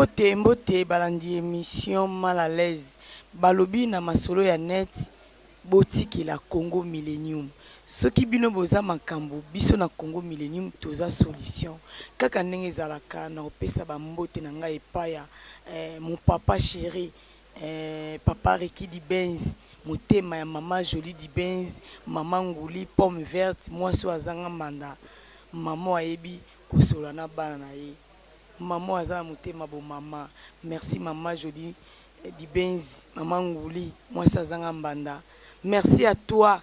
Mbote mbote balandi emission mal à l'aise balobi na masolo ya net botikela Congo millenium soki bino boza makambu biso na Congo millenium toza solution kaka ndenge ezalaka nakopesa ba mbote na ngai epa ya mon papa cheri papa Ricky Dibenz motema ya mama Jolie Dibenz mama Nguli pomme verte mwasi oyo azanga mbanda mama oyo ayebi kosolola na bana na ye. Maman aza na motema bo maman. Merci maman jolie dibenzi maman nguli mwasi azanga mbanda merci à toi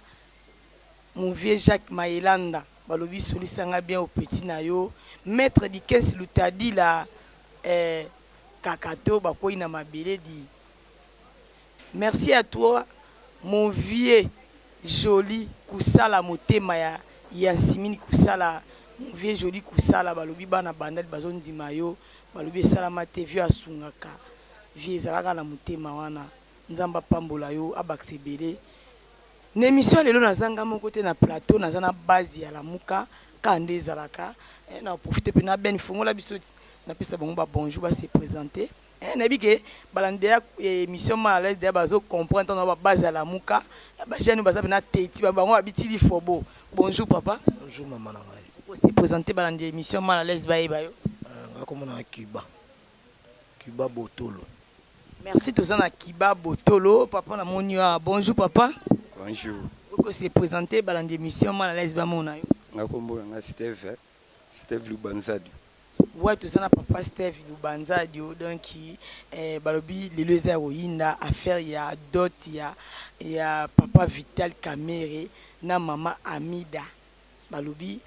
mon vieux Jacques mayelanda balobi solisa nga bien au petit na yo maitre dikens lutadila eh kakato bakweyi na mabele di Merci à toi mon vieux jolie kusala motema ya yansimini kusala mon vieux jolie kusala balobi bana bandal bazo ndima yo balobi esalama te vieux asungaka vie ezalaka na motema wana nzambe apambola yo abakisa ebele na emission ya lelo naza nga moko te na plateau naza na base ya lamuka kaka nde ezalaka na profite pe na ben fongola biso napesa bango ba bonjour ba se presenter. Eh nayebi ke balandi deja emission mal à l'aise deja bazo comprendre tango ba base ya lamuka ba jeune baza pena teti ba bango ba bitili fobo. Bonjour papa. Bonjour maman na ngai. Oko se presenter balandi ya emission mal à l'aise bayeba yo. Nga kombo na nga Cuba. Cuba Botolo. Merci toza na Cuba Botolo papa na moni yo awa bonjour papa. Bonjour. Oko se presenter balandi emission mal à l'aise ba mona yo. Nga kombo na nga Steve, Steve Lubanzadio. Ouais toza na papa Steve Lubanzadio donc eh, balobi lelo eza ya koyinda affaire ya dot ya ya papa Vital Kamerhe na mama Amida balobi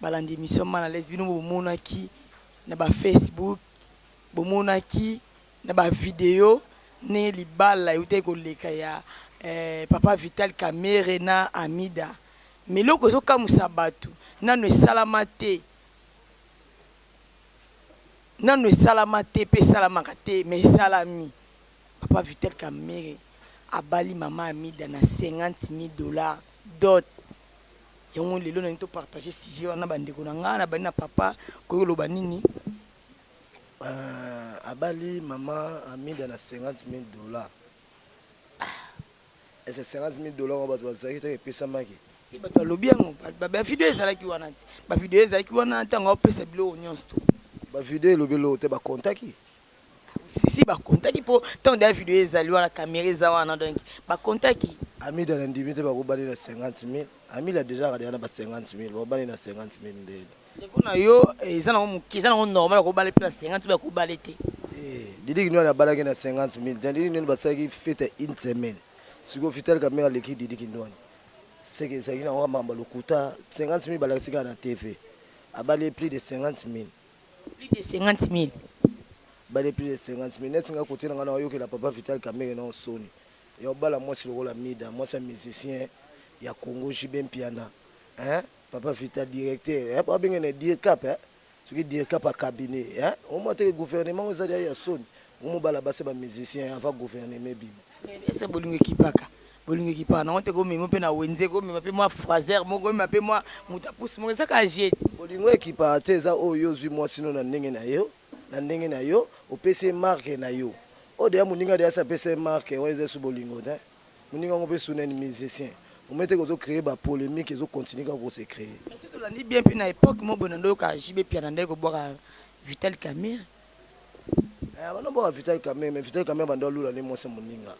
balandi emission mal à l'aise bino bomonaki na ba Facebook bomonaki na ba video ndenge libala eutaki koleka ya eh, papa Vital Kamerhe na Amida mais eloko ezokamwisa bato nano esalama te. Nanu esalama te pe esalamaka te mais esalami papa vital kamere abali mama amida na 50.000 dollars dot yango lelo nalingi to partager sujet wana na ba ndeko na nga na bandi na papa okoki koloba nini? Abali mama amida na 50.000 dollars ah est ce que 50.000 dollars yango batu bazalaki te epesamaki? Te batu balobi yango ba video ezalaki wana ti ba video ezalaki wana tango aopesa biloko nionso to. Ba video elobi eloko te ba comptaki. Si si ba comptaki po tango dejà video ezali wana camera eza wana donc ba comptaki. Amida na ndimi te bako bali na 50.000 Amida dejà azalaka dejà na ba 50.000 bako bali na 50.000 ndeni. Mais pona yo eza nango mukie eza nango normal ako bala pe na 50 ou ako bala te. Te Didi Kinuani abalaki na 50.000 te Didi Kinuani basalaki fete ya une semaine sikoyo Vital Kamerhe aleki Didi Kinuani. Ce que ezalaki nango makambo ya lokuta 50.000 balakisi kaka na TV abali ye plus de 50.000. Plus de 50.000. Abali ye plus de 50.000 neti nga cote na nga naoyokela papa vital kamere nao soni ya obala mwasi lokola mida mwasi ya musicien ya Congo JB Mpiana hein papa vital directeur hein ba benga na dircap hein soki dircap ya cabinet hein omona te que gouvernement ngo eza dejà ya soni omobala basi ya ba musicien avant gouvernement ebima. Mais est ce que bolingo ekipaka? Bolingo ekipaka nango te komema pe na wenze komema pe mwa phraser moko komema pe mwa moto ya pusu moko eza kaka jeu te. Bolingo ekipaka te eza oyo yo ozui mwasi no na ndenge na yo na ndenge na yo opesi ye marque na yo oyo dejà moninga dejà asi apesa ye marque wana eza lisusu bolingo te moninga yango pe su nani musicien omoni te que ozo creer ba polemique ezo continuer kaka ko se creer. Mais soki tolandi bien pe na epoque moko boye na ndoyoka JB Mpiana nde kobwaka Vital Kamerhe. Eh abanda kobwaka Vital Kamerhe mais Vital Kamerhe abanda olula nde mwasi ya moninga.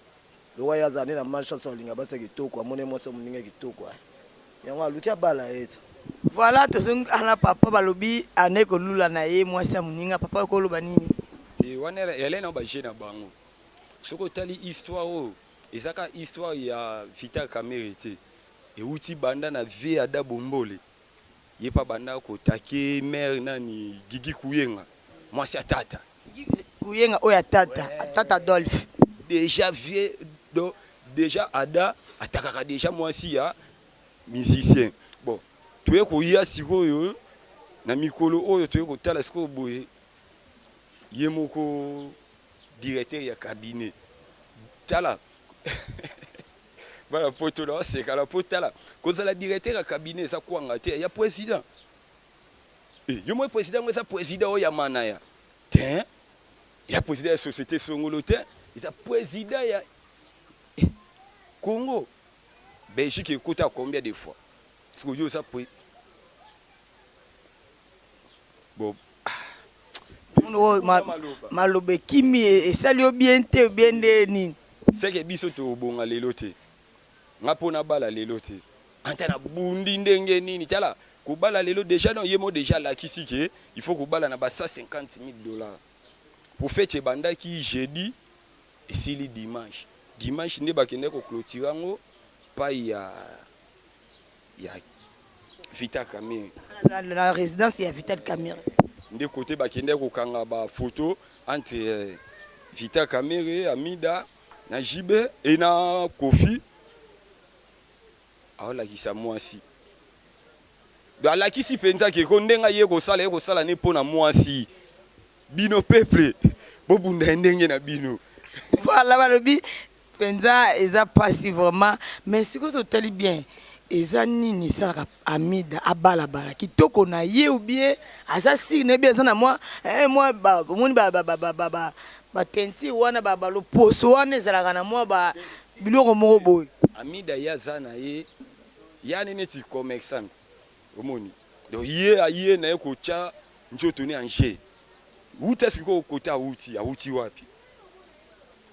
Lokola ye azala nde na malchance ya kolinga basi ya kitoko, amoni ye mwasi ya moninga ya kitoko eh. Yango aluki abala ye ti. Voilà tozongi kaka na papa balobi abandaki kolula na ye mwasi ya moninga papa okoki koloba nini? Te wana ezali nao ba jeux na bango soki otali histoire oyo eza kaka histoire ya vital kamerhe te ewuti banda na vieux ada bombole Ye pe abanda ko taquer mère nani Gigi Kuyenga mwasi ya tata. Gigi Kuyenga oyo ya tata, tata Adolphe. Dejà vieux donc dejà Ada atakaka dejà mwasi ya musicien. Bon toye koya sikoyo na mikolo oyo toye kotala sikoyo boye ye moko directeur ya cabinet tala Bana poto na seka na po tala kozala directeur ya cabinet eza kwanga te ya president eh yo moi president ngo eza president oyo ya manaya te. Ya president ya société songolo te, eza president ya eh, Congo. Belgique ekota combien de fois? Sikoyo yo oza pre bon ah. Maloba ekimi esali yo bien te bien nde nini? Seke biso tobonga lelo te, nga mpo nabala lelo te, ata nabundi ndenge nini. Tala kobala lelo déjà, non, ye mo déjà alakisi ke il faut kobala na ba 150 000 dollars. Po fete ebandaki jeudi, esili dimanche. Dimanche nde bakende koclôturer yango pai ya Vital Kamerhe. Na résidence ya Vital Kamerhe. Nde kote bakende kokanga bafoto entre Vital Kamerhe, Amida na JB e na Kofi. Aolakisa mwasi, donc alakisi mpenza ke ko ndenge aye kosala, ye kosala ne mpo na mwasi. Bino peuple, bobunda ye ndenge na bino. Voilà, balobi mpenza eza mpasi vraiment. Mais sikoyo totali bien, eza nini esalaka Amida abalabala kitoko na ye? Ou bien aza sire na ye, bien aza na mwa mwa omoni bateinture wana, baloposo wana ezalaka na mwa biloko moko boye. Amida ye aza na ye yani neti commerçant, omoni. Donc ye aye na ye kotya nzoto ne en jeu. Wuta sikoyo kota awuti, awuti wapi?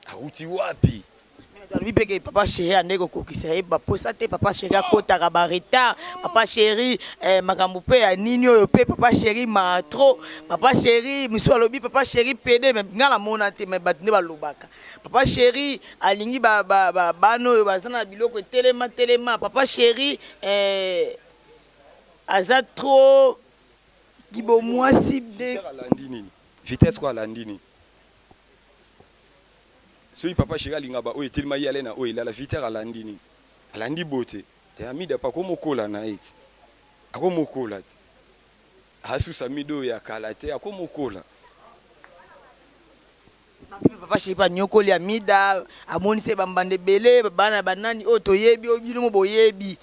Awuti wapi? Alobi mpe ke papa chéri ande kokokisa ye baposa te. Papa chéri akotaka baretard, papa chéri makambo mpe ya nini oyo mpe papa chéri ma trop, papa chéri misu. Alobi papa chéri pede, mais nga namona te, mais bato nde balobaka papa chéri alingi bana oyo baza na biloko etelema telema. Papa chéri aza trop kibomwasi nde. Alandi nini? Vitesse ko alandi nini? Soki papa chéri alinga ba oyo etelema, ye ale na oyo elala. Viter alandi nini? Alandi bote te. Amida pa akomokola na ye ti akomokola ti asusa Amida oyo ya kala te, akomokola. Papa chéri mpe anyokoli Amida, amonisi ye bambanda ebele, bana banani oyo toyebi, oyo bino mo boyebi.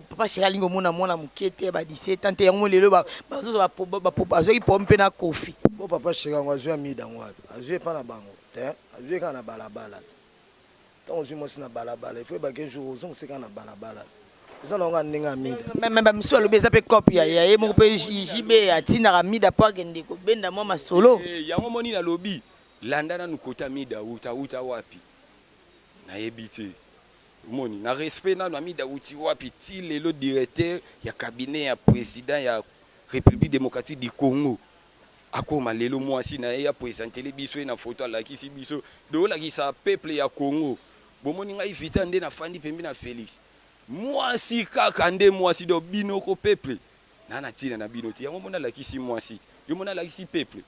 Papa chéri alingi omona mwana moke te, ba 17 ans te. Yango mo lelo bazwaki problème mpe na Kofi. Bo papa chéri yango azwi Amida yango wapi? Azwi epa na bango te, azwi kaka na balabala te. Ntango ozwi mwasi na balabala, il faut yebaka jour ozongisa kaka na balabala. Eza na nga ndenge Amida. Mais bamisu alobi eza mpe cope ya ye moko mpe JB atindaka Amida mpo akende kobenda mwa masolo. Yango moni nalobi, landa nanu kota Amida awuta, awuta wapi, nayebi te. Omoni, na respect nanu, Amida awuti wapi ti lelo directeur ya cabinet ya président ya République démocratique du Congo? Akoma lelo mwasi na ye, apresentele biso ye na foto, alakisi biso do olakisa peuple ya Congo: bomoni ngai Vita nde nafandi pembe na Félix, mwasi kaka nde mwasi. Donc bino ko peuple na ntina na bino te. Yango moni alakisi mwasi, yo moni alakisi peuple.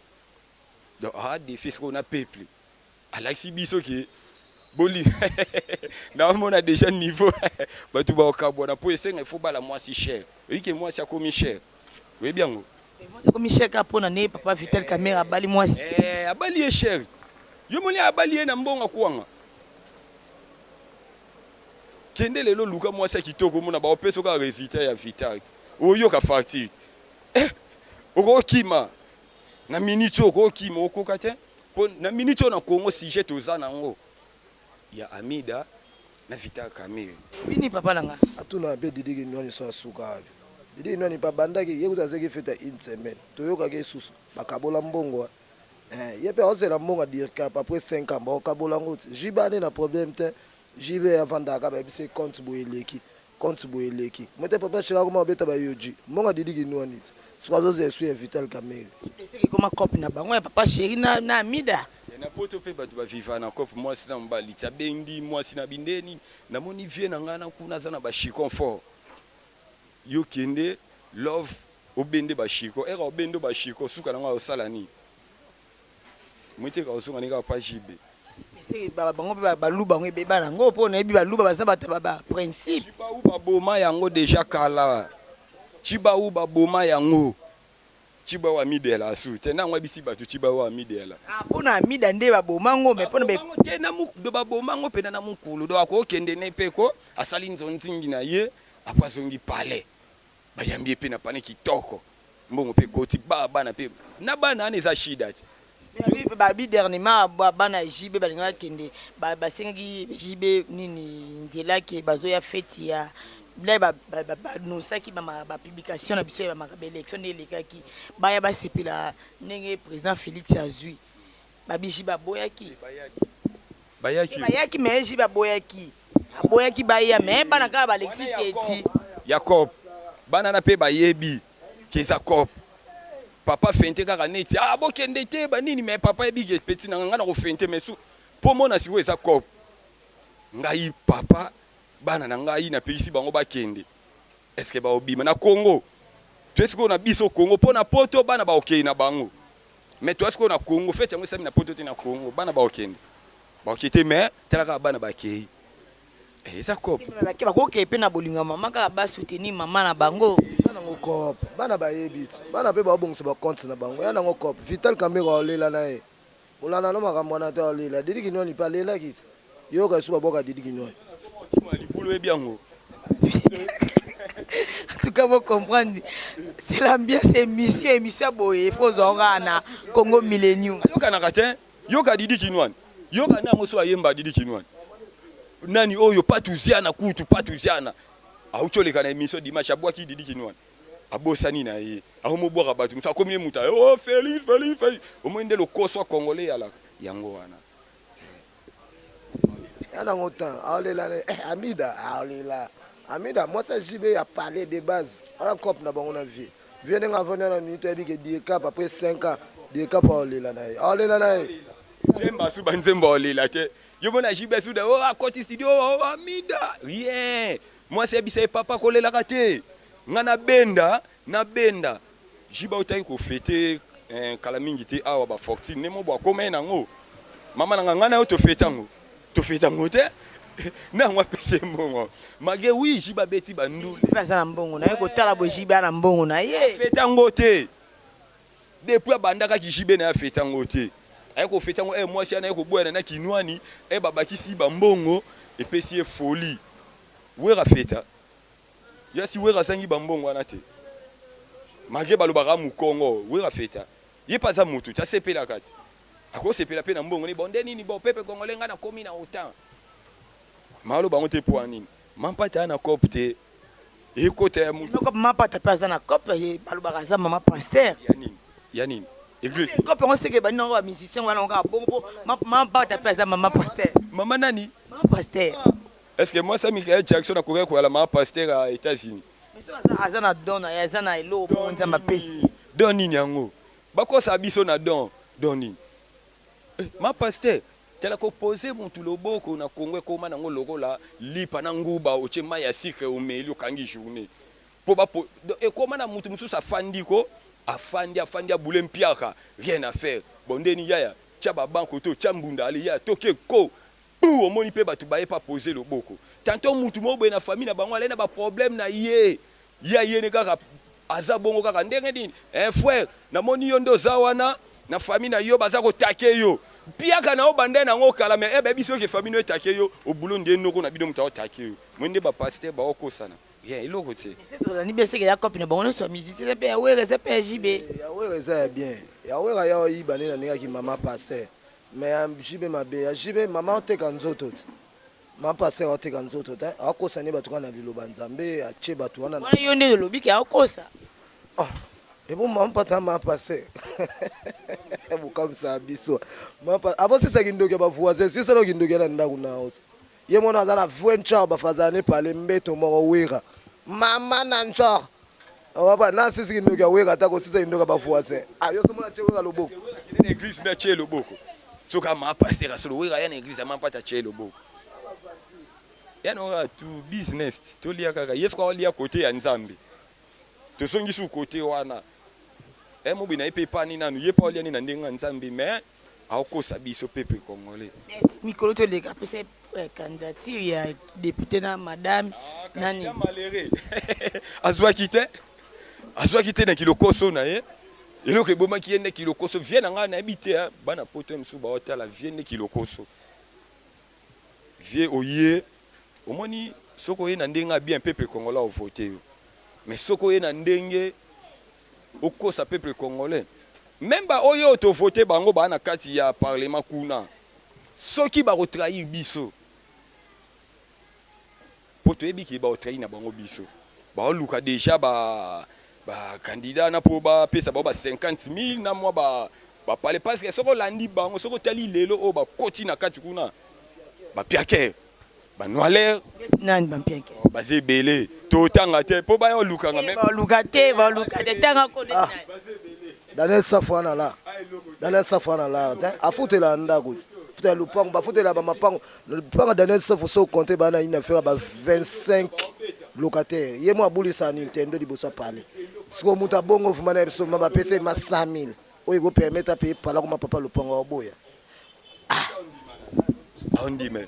Donc adefe sikoyo na peuple, alakisi biso ke boli naomona déjà niveau bato bakokabwana, mpo esenga ifo bala mwasi cher. Oyebi ke mwasi akomi cher, oyebi yango. Mwasi akomi cher kaka mpo na nde papa Vital Kamerhe abali mwasi. Abali ye cher. Yo moni abali ye na mbongo akwanga. Kende lelo luka mwasi ya kitoko, omona baopesa kaka résultat ya Vital, oyoka facture, okokima na minute oyo, okokima, okoka te. Mpo na minute oyo na Congo, sujet toza nango ya Amida na Vital Kamerhe. Bini papa na nga. Atuna mpe Didi Kinwani so asuka wapi. Didi Kinwani mpe abandaki ye kutu azeki fete ya une semaine, toyokaki esusu bakabola mbongo. Ye mpe aozela mbongo ya dircap après 5 ans, baokabola yango ti JB ane na problème te. JB avandaka, bayebisa ye compte boye eleki, compte boye eleki mo te. Papa chéri akoma kobeta bayoji mbongo ya Didi Kinwani ti soki azozela esu ya Vital Kamerhe. Eseki ekoma cope na bango ya papa chéri na Amida. Na poto mpe bato baviva na cope, mwasi na mobali ti abendi mwasi na bindeni. Namoni vie na ngai na kuna aza na bachicon fort. Yo kende love, obende bachicon ere, obende bachicon, suka nango osala nini? Moi te ozonga ndenge kaka pa JB. Bango mpe baluba yango ebeba nango, mpo nayebi baluba baza bato ya baprincipe. Chibau baboma yango déjà kala. Chibau baboma yango. Chibau amidela asu te nango ayebisi bato Chibau amidela. Mpona Amida nde baboma yango, mais mpona te na do baboma yango mpena na mokulu do akokende ne mpe ko asali nzonzingi na ye, apo azongi palais, bayambi ye mpe na pane kitoko, mbongo mpe ekoti ba bana mpe na bana wana eza shida ti. Babi dernièrement bana JB balingaka kende, basengaki JB nini nzela ke bazoya feti ya nde banosaki bapublication na biso ya baélection nde elekaki, baya basepela ndenge président Félix azwi. Babi JB aboyaki. Bayaki. Bayaki, mais JB aboyaki, aboyaki baya, mais bana kaka balekisi teti. Ya cop, bana na mpe bayebi ke eza cop. Papa fente kaka neti, ah, bokende te banini, mais papa yebi ke petit na nga na kofente, mais su mpo mona sikoyo eza cop. Ngai papa, bana na ngai napekisi bango bakende. Est-ce baobima na Congo? Toye sikoyo na biso Congo, mpo na Poto bana baokei na bango, mais toya sikoyo na Congo. Feti yango esami na Poto te, na Congo bana baokende, baokei te, mais tala kaka bana bakei. Eza cop. Bakokei mpe na bolingo ya mama, kaka basoutenir mama na bango. Eza nango cop, bana bayebi ti bana mpe baobongisa bacompte na bango ya nango cop. Vital Kamerhe aolela na ye, kolanda no makambo wana te, aolela. Didi Kinwani mpe alelaki ti yoka esu babwaka Didi Kinwani. Tima libulu, oyebi yango. En tout cas, vous comprendre, c'est l'ambiance. Émission, émission boye, faut ozwa na Congo Millennium. Ayokanaka te. Yoka Didi Kinwani, yoka nango so ayemba. Didi Kinwani nani oyo? Patuziana kutu, Patuziana auti oleka na émission dimanche, abwaki Didi Kinwani, abosani na ye, akomobwaka bato mosu, akomi ye moto, oh, Félix, Félix, Félix. Omoi nde lokoso ya Congolais eyalaka yango wana. Ya nango temps aolela eh, Amida aolela. Amida mwasi ya JB ya palais de base wana, cope na bango na vie vie ndenge avandi wana minute, ayebi ke Dircap après 5 ans, Dircap aolela na ye, aolela na ye. Nzembo asu banzembo aolela te. Yo mona JB suda, oh, akoti studio, oh, Amida rien. Mwasi ayebisa ye: "Papa, kolelaka te, nga nabenda, nabenda." JB autaki kofete kala mingi te awa, bafortune nde mo bo akoma ye nango. Mama na nga, ngai na yo tofete yango, tofete yango te nde yango apesi ye mbongo malgré oui JB abeti bandulu. Mpe aza na mbongo na ye, kotala boye JB na mbongo na ye. Afete yango te depuis abandakaki. JB na ye afete yango te, aye kofete yango mwasi wana aye koboyana na Kinwani, babakisi bambongo, epesi ye folie. Wera feta yo asi. Wera azangi bambongo wana te malgré balobaka mokongo. Wera feta, ye mpe aza motu ti asepelaka ti akosepela mpe na mbongo ni bon nde nini. Bon, peuple congolais, ngai nakomi na autant maaloba yango te. Mpo ya nini? Mampata ya na cope te, ekota ya motu. Mapata mpe aza na cope, balobaka aza mama pasteur. Ya nini? Ya nini? Église? Cope yango seke ebandi nango bamusicien wana kaka bongo, mpo mapata mpe aza mama pasteur. Mama nani? Mama pasteur. Est ce que mwasi ya Michael Jackson akokaki koyala mama pasteur ya États-Unis? Mais so aza na don na ye, aza na eloko bongo Nzambe apesi. Don nini yango bakosa biso na don? Don nini? Ma pasteur, tala, kopose mutu loboko na Kongo ekoma nango lokola lipa na nguba, otie mai ya sucre, omeli, okangi journée. Mpo ekoma na mutu mosusu afandi ko afandi, afandi, abule mpiaka, rien à faire. Bon, ndeni yaya tia babanko to tia mbunda, ale yaya toke ko pu omoni mpe bato baye pa pose loboko. Tanto mutu moko boye na famille na bango alai na baproblème na ye, ye ayene kaka aza bongo kaka ndenge nini. Frère, namoni yo nde oza wana na famille na yo baza kotake yo, mpiaka na yo banda nango kala, mais bayebi soki famille no etake yo, obulo nde noko na bino moto aotake yo. Moi nde bapasteur baokosana, rien, eloko te. Tozali beseke ya cope na bango nyonso ya musicien, eza mpe ya Wera, eza mpe ya JB. Ya Wera eza ya bien, ya Wera ya oyiba nde na ndengaki mama pasteur, mais ya JB mabe. Ya JB mama oteka nzoto te, mama pasteur aoteka nzoto te, akosa nde bato kaka na liloba Nzambe atie bato wana. Wana yo nde olobi ke akosa. Oh, ebo mama pata, mama pasteur bokamwisaka biso. Avosisaki ndoki ya bavoisin, sisala kindoki ya na ndako na osa ye mwana aza na vrai ncor, bafazala ne pale mbeto moko. Wera mama na ncor nasisi kindoki ya Wera ata kosisa kindoki ya bavoisin. Ah, yo somona tie Wera loboko. Na église nde atie loboko. Soki ama pasteur asolo Wera ya na église ya mampata atie loboko ya na oyo tu business tolia kaka ye. Soki aolia kote ya Nzambe, tozongisi kote wana mobi na ye mpe epani nanu ye mpe aolia nini na ndenge ya Nzambe, mais aokosa biso peuple congolais. Mikolo toleka apesa candidature ya député na madame nani. Malheureux, azwaki te, azwaki te na kilokoso na ye. Eloko ebomaki ye nde kilokoso. Vie na ngai nayebi te, bana Poto mosusu baotala vie nde kilokoso. Vie oye omoni, soki oye na ndenge ya bien, peuple congolais ovote yo, mais soki oye na ndenge okosa peuple congolais. Meme ba oyo to voter bango ba na kati ya parlement kuna soki bako trahir biso po toyebi ke bako trahir na bango biso bao luka dejà ba ba candidat na po ba pesa bango ba 50.000 na mwa ba ba palais parce que soki olandi bango soki otali lelo oyo bakoti na kati kuna ba piaker ba noileur nani ba mpiake baza ebele totanga te po baya olukanga me baluka te baluka te tanga ko ah. Daniel Safu wana la Daniel Safu wana la te afutela ndako futela lupango bafutela ba mapango lupango Daniel Safu so compter bana ina fera ba 25 locataire ye mo abulisa Nintendo liboso ya palais siko moto abongo vuma na biso ma bapesa ye ma 100 000 oyo eko permettre apaye pala koma papa lupango aboya. Aondime.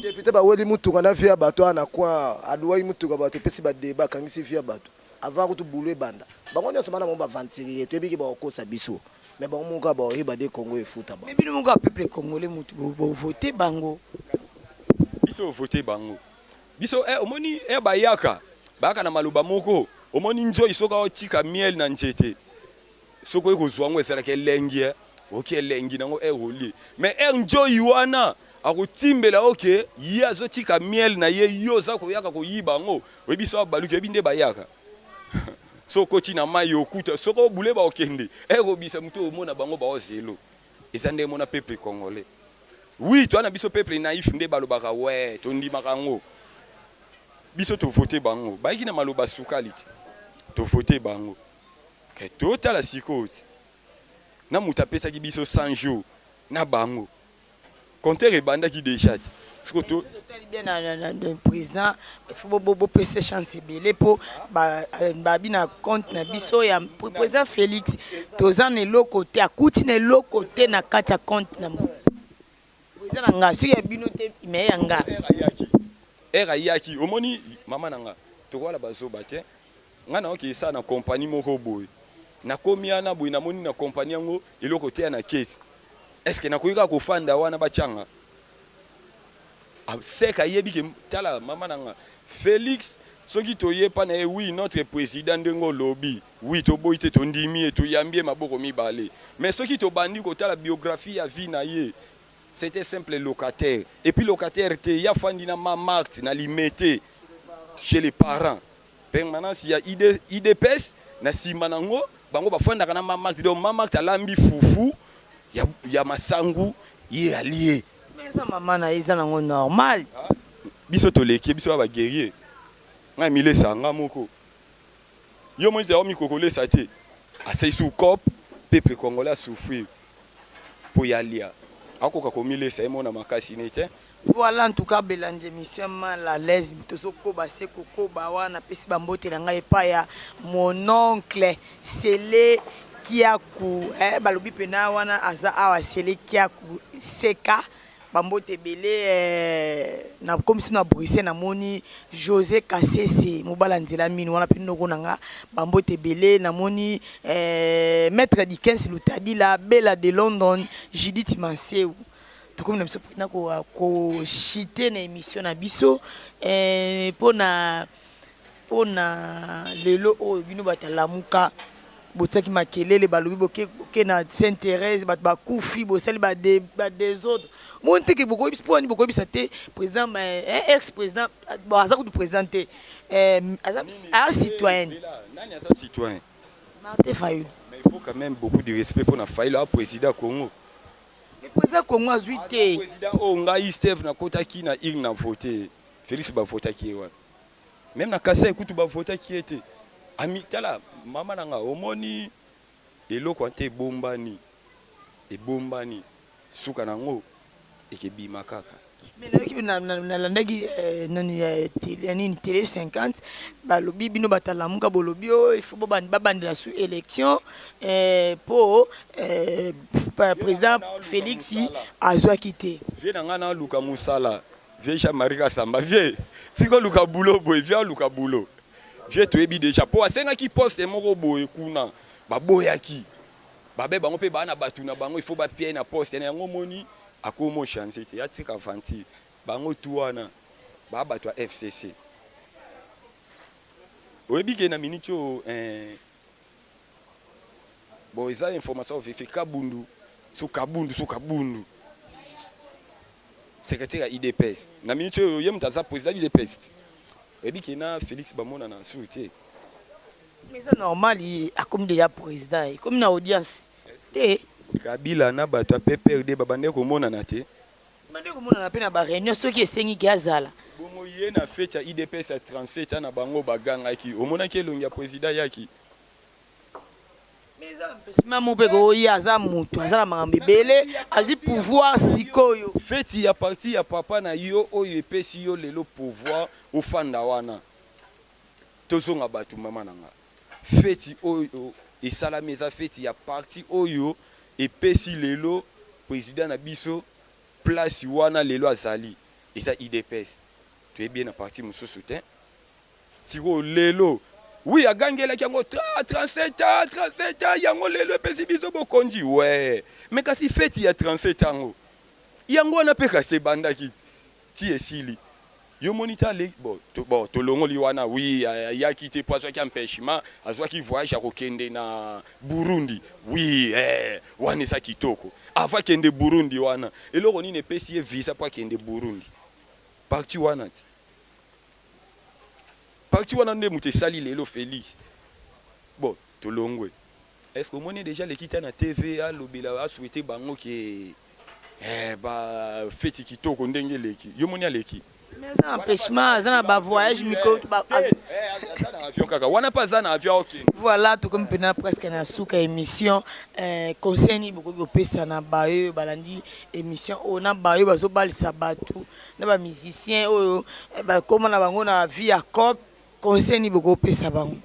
Depute baweli mutuka na vie ya bato wana na coin aluwaki mutuka bato epesi ba debat akangisi vie ya bato avant kutu boulot ebanda bango nyonso bana bango baventurier toyebi ke bakokosa biso mais bango moko kaka bakoyeba de Congo efuta bango. Mais bino moko ya peuple congolais mutu bo vote bango. Biso vote bango biso eh, omoni eh, bayaka bayaka na maloba moko omoni nzoi soki aotika miel na nzete Soki oye kozua yango ezalaka elengi eh oyoki elengi nango heure olie mais heure njoyi wana akotimbela yo ke ye azotika miel na ye yo oza koyaka koyiba yango oyebi soki abaluki oyebi nde bayaka soki okoti na mayi okuta soki obule bakokende heure obisa moto omona bango baozelo eza ndenge mona peuple congolais oui toa na biso peuple naïf nde balobaka we tondimaka yango biso tovote bango bayaki na maloba sukali ti tovote bango Ok totala sikoyo ti na mutu apesaki biso 100 jours na bango compteur ebandaki dejà ti sikoyo to totali bien na, na, na, na président il faut bopesa chance ebele mpo babi na compte na biso ya président Félix toza na eloko te akuti na eloko te na kati ya compte na eza na nga soki ya bino te me ya nga ere ayaki omoni mama na nga tokoala bazoba te Nga nayoki esa na compagnie moko boye nakomi wana boye namoni na compagnie yango eloko te ya na caisse est ce que nakoki kaka kofanda wana batia nga sec ayebi ke tala mama na nga Felix soki toye pa na ye oui notre president ndenge olobi oui toboyi te tondimi ye toyambi ye maboko mibale mais soki tobandi kotala biographie ya vie na ye c'était simple locataire et puis locataire te ye afandi na ma Marthe na limete chez les parents Permanence ya udps na sima nango bango bafandaka na ma Marthe donc ma Marthe alambi fufu ya, ya masangu ye alie. Mais eza mama na ye eza nango normal. Biso toleki biso ba guerrier ngai milesa nga moko yo moni te omikokolesa te asai sous cop peuple congolais a souffrir po ya lia akoka komilesa ye mona makasi ne te. Voilà en tout cas Belandi emission mal à l'aise tozo koba se kokoba wana pesi ba mbote na ngai epai ya mon oncle Sele Kiaku eh, balobi pena wana aza awa Sele Kiaku seka ba mbote ebele eh, na komisi na Bruxelles namoni Jose Kasese mobala nzela mino wana pe noko na nga ba mbote ebele namoni eh, maître Dickens Lutadila Bella de London Judith Manseu Tokomi na biso mpena ko chute na emission na biso eh, pona pona lelo oyo bino bato ya lamuka botiaki makelele balobi boke, boke na Sainte Thérèse bato bakufi bosali ba, de, ba desordre moni te ke bokoyebisa mpo nini bokoyebisa te président eh, ex président bon aza kutu président te eh, aza, aza citoyenne nani aza citoyen Martin Fayulu mais il faut quand même beaucoup de respect pona Fayulu a président Congo. Mais président Congo azui te. Président oyo ngai Steve nakotaki na urne na vote Felix bavotaki ye wapi? Meme na Kasai kutu bavotaki ye te. Ami tala mama na nga omoni eloko ante ebombani ebombani suka na yango ekebima kaka. Mais nayoki nalandaki eh, nani eh, tele nini tele 50 balobi bino bato ya lamuka bolobi oyo oh, il faut babandela su élection eh, po eh, président Félix azwaki te. Vie na ngai naluka mosala vie Jean Marie Kasamba vie tika oluka boulot boye vie aluka boulot vie toyebi deja po asengaki poste moko boye kuna baboyaki babe bango pe baa na batu na bango il faut bapia ye na poste na yango omoni akomo change te atika aventure bango tout wana ba batu ya FCC oyebi ke na minute oyo eh, Bon, eza information ya vérifier. Kabundu so Kabundu so Kabundu, secrétaire ya UDPS na minute oyo, ye moto aza président ya UDPS. Oyebi ke na Félix bamonana sur te. Mais eza normal, ye akomi déjà président, ekomi na audience te. Kabila na bato ya PPRD babandeki komonana te. Bande komonana mpe na baréunion soki esengiki azala. Bongo ye na fête ya UDPS ya 37 na bango bagangaki, omonaki elongi ya président yaki? Mais eza empêchement mo mpe koya, aza moto aza na makambo ebele, azwi pouvoir sikoyo. Feti ya parti ya papa na yo oyo epesi yo lelo pouvoir, ofanda wana. Tozonga bato, mama na nga, feti oyo esalami eza feti ya parti oyo epesi lelo président na biso place wana lelo azali, eza UDPS. Toyebi ye na parti mosusu te. Sikoyo lelo, oui, agangelaki yango 37 ans, 37 ans yango lelo epesi biso bokonzi. We, mais kasi feti ya 37 yango, yango wana mpe kasi ebandaki ti esili. Yo moni ta bon, bon, tolongoli wana. Oui, ayaki te po azwaki empêchement, azwaki voyage ya kokende na Burundi. Oui, wana eza kitoko. Avant akende Burundi wana, eloko nini epesi ye visa po akende Burundi? Parti wana ti, parti wana nde moto esali lelo Félix. Bon, tolongwe. Est ce que omoni déjà leki ta na TV alobela, asouhaite bango ke bafeti kitoko ndenge eleki? Yo moni aleki? Mais eza empêchement, aza na bavoyage mikolo. Aza na avion kaka wana mpe, aza na avion, okende. Voilà, tokomi mpena presque na suka émission. Conseil nini bokoki kopesa na bayo oyo balandi émission oyo, na bayo bazobalisa bato, na bamusicien oyo bakóma na bango na vie ya cop? Conseil nini bokopesa bango?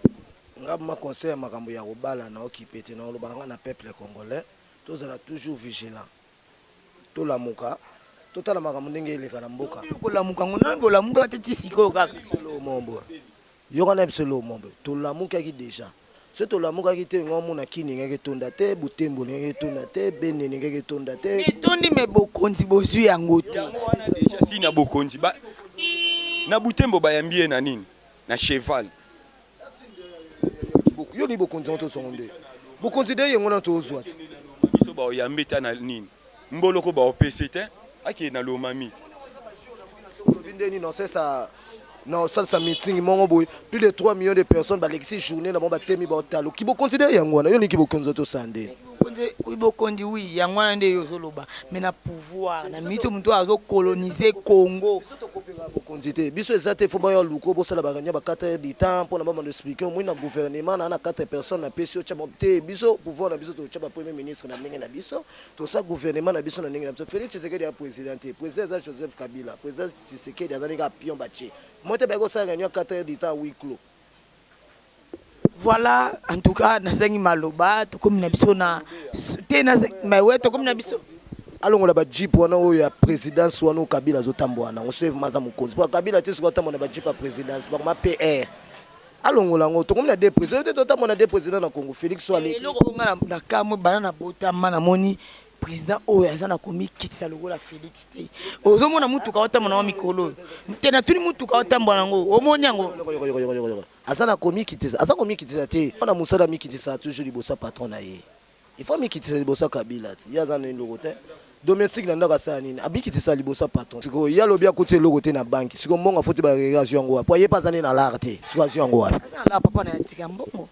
Nga ma conseil ya makambo ya kobala na okipe te. Na koloba na nga na peuple congolais, tozala toujours vigilant, tolamuka, totala makambo ndenge eleka na mboka. Kolamuka ngo nani? Bolamuka te ti sikoyo kaka. Mombo yoka na biso eloko mombo, tolamukaki déjà. So tolamukaki te, ngo omona Kini engaki etonda te, Butembo elingaki etonda te, Beni elingaki etonda te. Etondi, mais bokonzi bozwi yango te. Yango wana déjà si na bokonzi na Butembo bayambi ye na nini? Na cheval. Yo ni bokonzi yango tozwango nde bokonzi de yengo na tozwa te. Biso baoyambi ta na nini? Mboloko baopesi te, akende na Lomami. Tolobi ndeni nosesa na osalisa meeting moko boye, plus de 3 millions de personnes balekisi journée na bango, batemi, baotala kibokonzi de yango wana. Yo niki bokonzi tosala ndeni? Bokonzi, oui, yango wana nde yo ozoloba, mais na pouvoir na miniti moto oyo azocolonize Congo. Biso tokopeka bokonzi te. Biso eza te fo baya luko bosala baréunion ba 4 heures du temps mpona babanda expliquer. Omoi na gouvernement na 4 personnes napesi yo, tia te. Biso pouvoir na biso, totya ba premier ministre na ndenge na biso, tosala gouvernement na biso na ndenge na biso. Félix Tshisekedi ya président te, président eza Joseph Kabila. Président Tshisekedi aza ndenge apion batie mo te, bayaki kosala réunion 4 heures du temps, huis clos. Voilà, en tout cas nazangi maloba. Tokomi na biso na te mais we tokomi na biso. Alongola bajeep wana oyo ya présidence wana oyo Kabila azotambola nango. So evema aza mokonzi mpo Kabila te, soki atambola na bajeep ya présidence, bakoma PR. Alongola yango. Tokomi na deux président te, totambola na deux président na Congo, Félix so aleki. Eloko oyo nga na kamwe, bana na botama namoni président oyo aza na komikitisa lokola Félix te. Ozomona mutuka otambola nango mikolo oyo te, natuni, mutuka otambola nango, omoni yango? Aza na komikitisa, aza komikitisa te mpona mosala. Amikitisa toujours liboso ya patron na ye. Il faut amikitisa liboso ya Kabila ti ye aza na eloko te. Domestique na ndako asala nini? Amikitisa liboso ya patron. Sikoyo ye alobi akuti eloko te na banki. Sikoyo mbongo afuti barere, azwi yango wapi? Po ye mpe aza nde na lar te. Sikoyo azwi yango wapi? Aza na lar, papa na ye atika mbongo.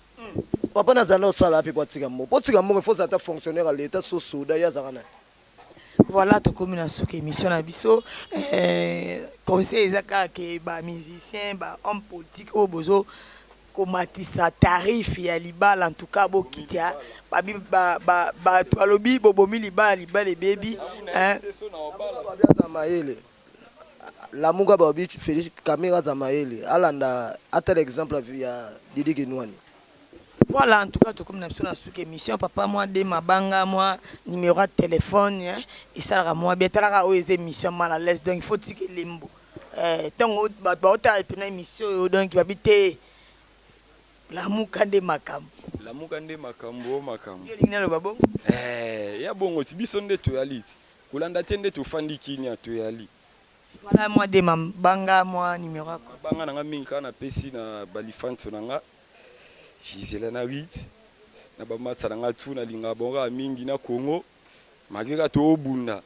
Papa nazala na osala wapi po atika mbongo? Po tika mbongo, il faut ozala ata fonctionnaire ya l'État, so soda. Ye azalaka na Voilà, tokomi na suka émission na biso. Conseil eza kaka ke bamusicien, bahomme politique oyo bozo komatisa tarif ya libala, en tout cas bokitia. Bato balobi bobomi libala, libala ebebi, hein. Babi aza mayele, Lamuka. Babi Félix Kamerhe aza mayele, alanda atala exemple ya Didi Kinwani. Voilà, en tout cas tokomi na biso na suka émission. Papa, mwa de mabanga, mwa numéro ya téléphone, hein, esalaka mwa bien. Talaka oyo eza émission mal à l'aise, donc il faut tika elembo ntango bato baotala mpena émission oyo. Donc babi te, Lamuka nde makambo. Lamuka nde makambo o makambo. Elingi naloba bongo. Ya bongo ti biso nde toyali ti kolanda te, nde tofandi kimia, toyali. Voilà, mwa de mabanga, mwa numéro ya Mabanga na nga mingi kaka napesi na balifanto na nga Gisela na Rit. Na bamasa na nga tu, nalingaka bango kaka mingi na Congo. Malgré kaka toobunda,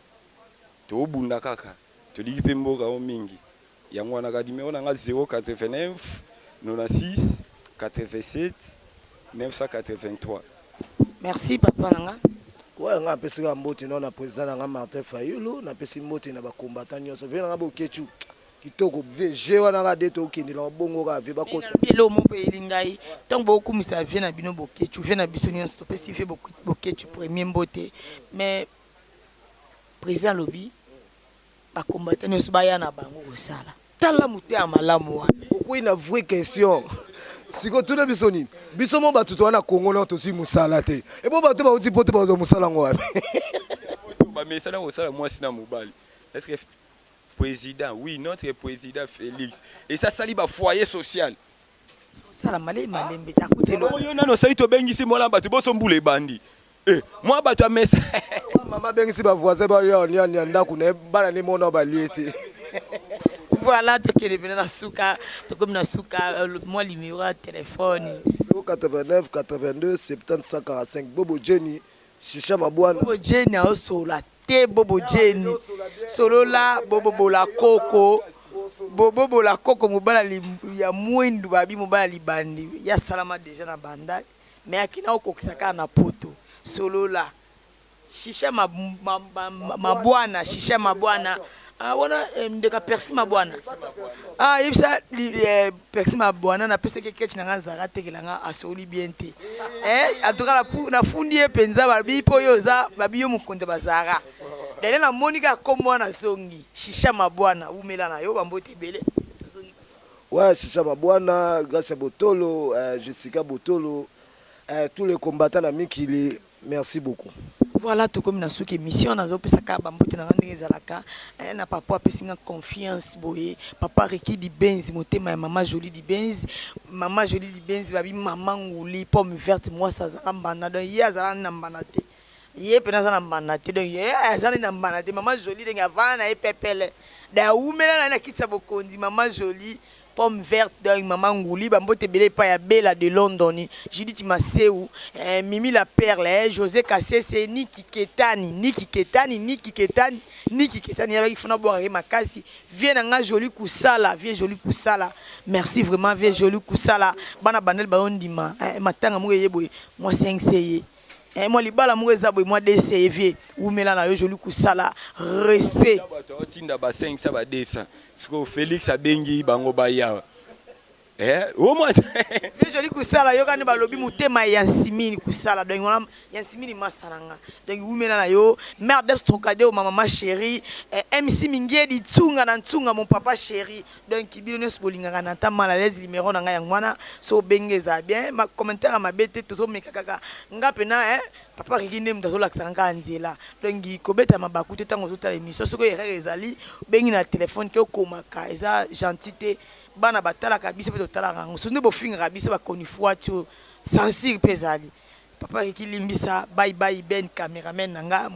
toobunda kaka, tolingi mpe mboka yango mingi. Yango wana kaka numero na nga 089 96 87 983. Merci papa na nga. Ouais, nga napesi kaka mbote nao na président na nga Martin Fayulu, napesi mbote na bacombattant nyonso. Vie na nga Boketshu kitoko, vie je wana kaka de tokendela bongo kaka vie bakosa. Nalobi eloko moko eyeli ngai ntango bokumisa vie na bino Boketshu, vie na biso nyonso topesi vie Boketshu premier mbote. Mais président alobi bacombattant nyonso baya na bango kosala. Tala motema malamu wana. Okwei na vraie question. Sikoyo tuna biso nini? Biso mo bato toza na Congo nao tozwi mosala te. Ebo bato bauti poto bazwa mosala yango wapi? Bamesana kosala mwasi na mobali. Est-ce que président, oui, notre président Félix, et ça sali ba foyer social. Kosala malei malembe te akuti eloko. Yo nano osali, tobengisi mwana bato boso, mbula ebandi. Eh, mwa bato ya mesa. Mama abengisi bavoisin baya lia ndako na ye, bana ne mona balie te. Voilà, tokende pena na suka, tokomi na suka. Mwa numéro ya telefone. 089 82 70 145, Bobo Jenny Shisha Mabwana. Bobo Jenny aosola te. Bobo Jenny solola. Bobo bola koko, bobo bola koko, mobala ya mwindu, babi mobala libandi ya salama déjà na bandal, mais akina okokisa kaka na poto. Solola Shisha Mabwana, Shisha Mabwana. Ah, wana ndeka Persi Mabwana. Ah, yebisa Persi Mabwana napesaki ketch na nga azalaka atekela nga, asoli bien te. En tout cas nafundi ye mpenza. Babi mpo oyo oza, babi yo mokonzi ya bazara dale. Namoni kaka kombo wana, zongi Shisha Mabwana, wumela na yo, bambote ebele. Ouais, Shisha Mabwana, grâce à Botolo, Jessica Botolo, tous les combattants na mikili, merci beaucoup. Voilà, tokomi na suki émission. Nazopesaka bambote na nga ndenge ezalaka na papa apesi nga confiance boye, papa Riki Dibenzi, motema ya mama Jolie Dibenzi. Mama Jolie Dibenzi, babi mama nguli pomme verte, mwasi azala mbanda. Donc ye azala na mbanda te, ye mpena aza na mbanda te. Donc ye aza na mbanda te. Mama Jolie ndenge avanda na ye pepele, donc awumela na ye na kiti ya bokonzi. Mama Jolie pomme verte, donc mama nguli, bambote ebele epai ya Bela de London, Judith Maseu, Mimi la Perle, José Kasese, Niki Ketani, Niki Ketani, Niki Ketani, Niki Ketani yabaki funa bwakaki makasi. Vie na nga Joli Kusala, vie Joli Kusala, merci vraiment vie Joli Kusala. Bana bandeli bazondima matanga moko eye boye, mwa 5 ye mwa libala moko eza boye, mwa dc ye. Vie wumela na yo Joli Kusala, respect. Bato aotinda ba 500, ba 200, sikoyo Félix abengi bango baya omwa. Vie Joli Kusala, yokani balobi motema ya Nsimini Kusala, donc wana ya Nsimini masa na nga. Donc wumela na yo, mère Debs Trocadero, ma mama chérie, MC Mingiedi Ntunga na Ntunga, mon papa chéri. Donc bino nyonso bolingaka na ta mal à l'aise, numéro na ngai yango wana. So obenge ezala bien, ma commentaire ya mabe te. Tozomeka kaka nga mpena papa Riki nde moto azolakisaka kaka nzela. Donc kobeta mabaku te ntango ozotala émission. Soki erreur ezali, obengi na telefone ke okomaka, eza gentil te. Bana batalaka biso mpe totalaka yango. So nde bofingaka biso bakoni foi ti oyo censure mpe ezali. Papa Riki, limbisa. Bye bye. Ben cameraman na nga.